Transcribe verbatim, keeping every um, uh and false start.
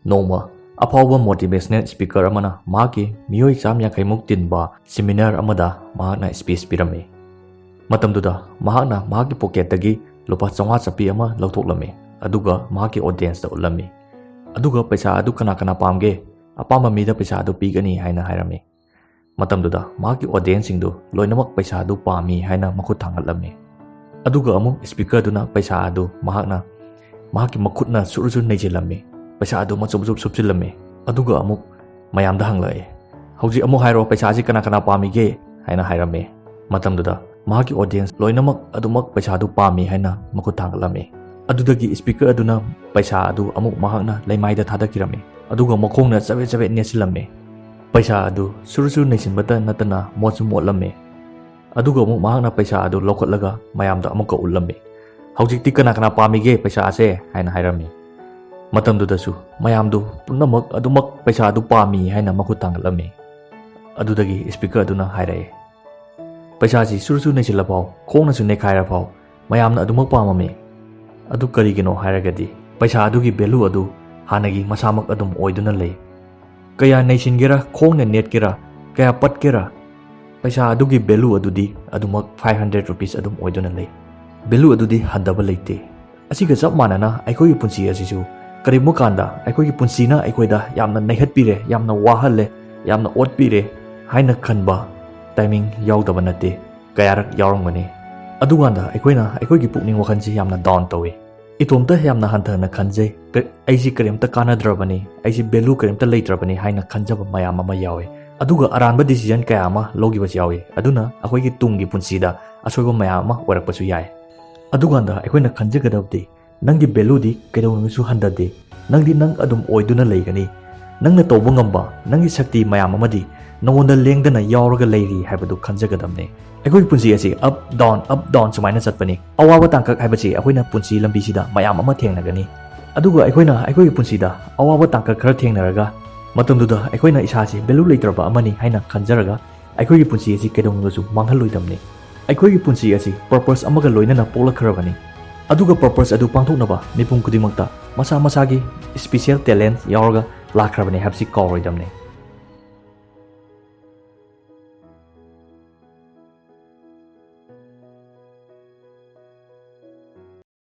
ꯅꯣꯡꯃ ꯑꯐꯥꯎꯕ motivational speaker ꯑꯃꯅ ꯃꯍꯥꯛꯀꯤ ꯃꯤꯑꯣꯏ ꯆꯥꯝ ꯌꯥꯡꯈꯩꯃꯨꯛ ꯇꯤꯟꯕ seminar ꯑꯃꯗ ꯃꯍꯥꯛꯅ speech ꯄꯤꯔꯝꯃꯤ꯫ ꯃꯇꯝꯗꯨꯗ ꯃꯍꯥꯛꯅ ꯃꯍꯥꯛꯀꯤ pocketꯇꯒꯤ ꯂꯨꯄꯥ ꯆꯥꯝꯃꯉꯥ ꯆꯞꯄꯤ ꯑꯃ ꯂꯧꯊꯣꯛꯂꯝꯃꯤ, ꯑꯗꯨꯒ ꯃꯍꯥꯛꯀꯤ audienceꯇ ꯎꯠꯂꯝꯃꯤ꯫ ꯑꯗꯨꯒ "ꯄꯩꯁꯥ ꯑꯗꯨ ꯀꯅꯥ ꯀꯅꯥ ꯄꯥꯝꯒꯦ? ꯑꯄꯥꯝꯕ ꯃꯤꯗ ꯄꯩꯁꯥ ꯑꯗꯨ ꯄꯤꯒꯅꯤ" ꯍꯥꯏꯅ ꯍꯥꯏꯔꯝꯃꯤ꯫ ꯃꯇꯝꯗꯨꯗ ꯃꯍꯥꯛꯀꯤ audienceꯁꯤꯡꯗꯨ ꯂꯣꯏꯅꯃꯛ ꯄꯩꯁꯥ ꯑꯗꯨ ꯄꯥꯝꯃꯤ ꯍꯥꯏꯅ ꯃꯈꯨꯠ ꯊꯥꯡꯒꯠꯂꯝꯃꯤ꯫ ꯑꯗꯨꯒ ꯑꯃꯨꯛ speaker ꯑꯗꯨꯅ ꯄꯩꯁꯥ ꯑꯗꯨ ꯃꯍꯥꯛꯅ ꯃꯍꯥꯛꯀꯤ ꯃꯈꯨꯠꯅ ꯁꯨꯔꯨ ꯁꯨꯔꯨ ꯅꯩꯁꯤꯜꯂꯝꯃꯤ꯫ ꯄꯩꯁꯥ ꯑꯗꯨ ꯃꯆꯨꯞ ꯃꯆꯨꯞ ꯁꯨꯞꯆꯤꯜꯂꯝꯃꯤ꯫ ꯑꯗꯨꯒ ꯑꯃꯨꯛ ꯃꯌꯥꯝꯗ ꯍꯪꯂꯛꯑꯦ, "ꯍꯧꯖꯤꯛ ꯑꯃꯨꯛ ꯍꯥꯏꯔꯣ, ꯄꯩꯁꯥꯁꯤ ꯀꯅꯥ ꯀꯅꯥ ꯄꯥꯝꯃꯤꯒꯦ?" ꯍꯥꯏꯅ ꯍꯥꯏꯔꯝꯃꯤ꯫ ꯃꯇꯝꯗꯨꯗ ꯃꯍꯥꯛꯀꯤ audience ꯂꯣꯏꯅꯃꯛ ꯑꯗꯨꯃꯛ ꯄꯩꯁꯥꯗꯨ ꯄꯥꯝꯃꯤ ꯍꯥꯏꯅ ꯃꯈꯨꯠ ꯊꯥꯡꯒꯠꯂꯝꯃꯤ꯫ ꯑꯗꯨꯗꯒꯤ speaker ꯑꯗꯨꯅ ꯄꯩꯁꯥ ꯑꯗꯨ ꯑꯃꯨꯛ ꯃꯍꯥꯛꯅ ꯂꯩꯃꯥꯏꯗ ꯊꯥꯗꯈꯤꯔꯝꯃꯤ, ꯑꯗꯨꯒ ꯃꯈꯣꯡꯅ ꯆꯕꯦꯠ ꯆꯕꯦꯠ ꯅꯦꯠꯁꯤꯜꯂꯝꯃꯤ꯫ ꯄꯩꯁꯥ ꯑꯗꯨ ꯁꯨꯔꯨ ꯁꯨꯔꯨ ꯅꯩꯁꯤꯟꯕꯇ ꯅꯠꯇꯅ ꯃꯣꯠꯁꯨ ꯃꯣꯠꯂꯝꯃꯤ꯫ ꯑꯗꯨꯒ ꯑꯃꯨꯛ ꯃꯍꯥꯛꯅ ꯄꯩꯁꯥ ꯑꯗꯨ ꯂꯧꯈꯠꯂꯒ ꯃꯌꯥꯝꯗ ꯑꯃꯨꯛꯀ ꯎꯠꯂꯝꯃꯤ꯫ "ꯍꯧꯖꯤꯛꯇꯤ ꯀꯅꯥ ꯀꯅꯥ ꯄꯥꯝꯃꯤꯒꯦ ꯄꯩꯁꯥꯁꯦ?" ꯍꯥꯏꯅ ꯍꯥꯏꯔꯝꯃꯤ꯫ ꯃꯇꯝꯗꯨꯗꯁꯨ ꯃꯌꯥꯝꯗꯨ ꯄꯨꯝꯅꯃꯛ ꯑꯗꯨꯃꯛ ꯄꯩꯁꯥ ꯑꯗꯨ ꯄꯥꯝꯃꯤ ꯍꯥꯏꯅ ꯃꯈꯨꯠ ꯊꯥꯡꯒꯠꯂꯝꯃꯤ꯫ ꯑꯗꯨꯗꯒꯤ speaker ꯑꯗꯨꯅ ꯍꯥꯏꯔꯛꯑꯦ, "ꯄꯩꯁꯥꯁꯤ ꯁꯨꯔꯨ ꯁꯨꯔꯨ ꯅꯩꯁꯤꯜꯂꯐꯥꯎ, ꯈꯣꯡꯅꯁꯨ ꯅꯦꯠꯈꯥꯏꯔꯐꯥꯎ, ꯃꯌꯥꯝꯅ ꯑꯗꯨꯃꯛ ꯄꯥꯝꯃꯝꯃꯤ꯫ ꯑꯗꯨ ꯀꯔꯤꯒꯤꯅꯣ ꯍꯥꯏꯔꯒꯗꯤ ꯄꯩꯁꯥ ꯑꯗꯨꯒꯤ value ꯑꯗꯨ ꯍꯥꯟꯅꯒꯤ ꯃꯁꯥꯃꯛ ꯑꯗꯨꯝ ꯑꯣꯏꯗꯨꯅ ꯂꯩ꯫ ꯀꯌꯥ ꯅꯩꯁꯤꯟꯒꯦꯔꯥ, ꯈꯣꯡꯅ ꯅꯦꯠꯀꯦꯔꯥ, ꯀꯌꯥ ꯄꯠꯀꯦꯔꯥ, ꯄꯩꯁꯥ ꯑꯗꯨꯒꯤ value ꯑꯗꯨꯗꯤ ꯑꯗꯨꯃꯛ five hundred rupees ꯑꯗꯨꯝ ꯑꯣꯏꯗꯨꯅ ꯂꯩ꯫ Value ꯑꯗꯨꯗꯤ ꯍꯟꯊꯕ ꯂꯩꯇꯦ꯫ ꯑꯁꯤꯒ ꯆꯞ ꯃꯥꯟꯅꯅ ꯑꯩꯈꯣꯏꯒꯤ ꯄꯨꯟꯁꯤ ꯑꯁꯤꯁꯨ ꯀꯔꯤꯒꯨꯝꯕ ꯀꯥꯟꯗ ꯑꯩꯈꯣꯏꯒꯤ ꯄꯨꯟꯁꯤꯅ ꯑꯩꯈꯣꯏꯗ ꯌꯥꯝꯅ ꯅꯩꯍꯠꯄꯤꯔꯦ, ꯌꯥꯝꯅ ꯋꯥꯍꯜꯂꯦ, ꯌꯥꯝꯅ ꯑꯣꯠꯄꯤꯔꯦ ꯍꯥꯏꯅ ꯈꯟꯕ timing ꯌꯥꯎꯗꯕ ꯅꯠꯇꯦ, ꯀꯌꯥꯔꯛ ꯌꯥꯎꯔꯝꯒꯅꯤ꯫ ꯑꯗꯨꯀꯥꯟꯗ ꯑꯩꯈꯣꯏꯅ ꯑꯩꯈꯣꯏꯒꯤ ꯄꯨꯛꯅꯤꯡ ꯋꯥꯈꯜꯁꯤ ꯌꯥꯝꯅ down ꯇꯧꯏ꯫ ꯏꯇꯣꯝꯇ ꯌꯥꯝꯅ ꯍꯟꯊꯅ ꯈꯟꯖꯩ꯫ ꯀ-, "ꯑꯩꯁꯤ ꯀꯔꯤꯝꯇ ꯀꯥꯟꯅꯗ꯭ꯔꯕꯅꯤ, ꯑꯩꯁꯤ value ꯀꯔꯤꯝꯇ ꯂꯩꯇ꯭ꯔꯕꯅꯤ" ꯍꯥꯏꯅ ꯈꯟꯖꯕ ꯃꯌꯥꯝ ꯑꯃ ꯌꯥꯎꯏ꯫ ꯑꯗꯨꯒ ꯑꯔꯥꯟꯕ decision ꯀꯌꯥ ꯑꯃ ꯂꯧꯈꯤꯕꯁꯨ ꯌꯥꯎꯏ꯫ ꯑꯗꯨꯅ ꯑꯩꯈꯣꯏꯒꯤ ꯇꯨꯡꯒꯤ ꯄꯨꯟꯁꯤꯗ ꯑꯁꯣꯏꯕ ꯃꯌꯥꯝ ꯑꯃ ꯑꯣꯏꯔꯛꯄꯁꯨ ꯌꯥꯏ꯫ ꯑꯗꯨꯀꯥꯟꯗ ꯑꯩꯈꯣꯏꯅ ꯈꯟꯖꯒꯗꯕꯗꯤ, ꯅꯪꯒꯤ valueꯗꯤ ꯀꯩꯗꯧꯅꯨꯡꯗꯁꯨ ꯍꯟꯊꯗꯦ꯫ ꯅꯪꯗꯤ ꯅꯪ ꯑꯗꯨꯝ ꯑꯣꯏꯗꯨꯅ ꯂꯩꯒꯅꯤ꯫ ꯅꯪꯅ ꯇꯧꯕ ꯉꯝꯕ, ꯅꯪꯒꯤ ꯁꯛꯇꯤ ꯃꯌꯥꯝ ꯑꯃꯗꯤ ꯅꯉꯣꯟꯗ ꯂꯦꯡꯗꯅ ꯌꯥꯎꯔꯒ ꯂꯩꯔꯤ ꯍꯥꯏꯕꯗꯨ ꯈꯟꯖꯒꯗꯕꯅꯤ꯫ ꯑꯩꯈꯣꯏꯒꯤ ꯄꯨꯟꯁꯤ ꯑꯁꯤ up, down, up, down ꯁꯨꯃꯥꯏꯅ ꯆꯠꯄꯅꯤ꯫ ꯑꯋꯥꯕ ꯇꯥꯡꯀꯛ ꯍꯥꯏꯕꯁꯤ ꯑꯩꯈꯣꯏꯅ ꯄꯨꯟꯁꯤ ꯂꯝꯕꯤꯁꯤꯗ ꯃꯌꯥꯝ ꯑꯃ ꯊꯦꯡꯅꯒꯅꯤ꯫ ꯑꯗꯨꯒ ꯑꯩꯈꯣꯏꯅ ꯑꯩꯈꯣꯏꯒꯤ ꯄꯨꯟꯁꯤꯗ ꯑꯋꯥꯕ ꯇꯥꯡꯀꯛ ꯈꯔ ꯊꯦꯡꯅꯔꯒ, ꯃꯇꯝꯗꯨꯗ ꯑꯩꯈꯣꯏꯅ ꯏꯁꯥꯁꯤ value ꯂꯩꯇ꯭ꯔꯕ ꯑꯃꯅꯤ ꯍꯥꯏꯅ ꯈꯟꯖꯔꯒ, ꯑꯩꯈꯣꯏꯒꯤ ꯄꯨꯟꯁꯤ ꯑꯁꯤ ꯀꯩꯗꯧꯅꯨꯡꯗꯁꯨ ꯃꯥꯡꯍꯜꯂꯣꯏꯗꯕꯅꯤ꯫ ꯑꯩꯈꯣꯏꯒꯤ ꯄꯨꯟꯁꯤ ꯑꯁꯤ purpose ꯑꯃꯒ ꯂꯣꯏꯅꯅ ꯄꯣꯛꯂꯛꯈ꯭ꯔꯕꯅꯤ꯫ ꯑꯗꯨꯒ purpose ꯑꯗꯨ ꯄꯥꯡꯊꯣꯛꯅꯕ ꯃꯤꯄꯨꯝ ꯈꯨꯗꯤꯡꯃꯛꯇ ꯃꯁꯥ ꯃꯁꯥꯒꯤ special talent ꯌꯥꯎꯔꯒ ꯂꯥꯛꯈ꯭ꯔꯕꯅꯤ ꯍꯥꯏꯕꯁꯤ ꯀꯥꯎꯔꯣꯏꯗꯕꯅꯤ꯫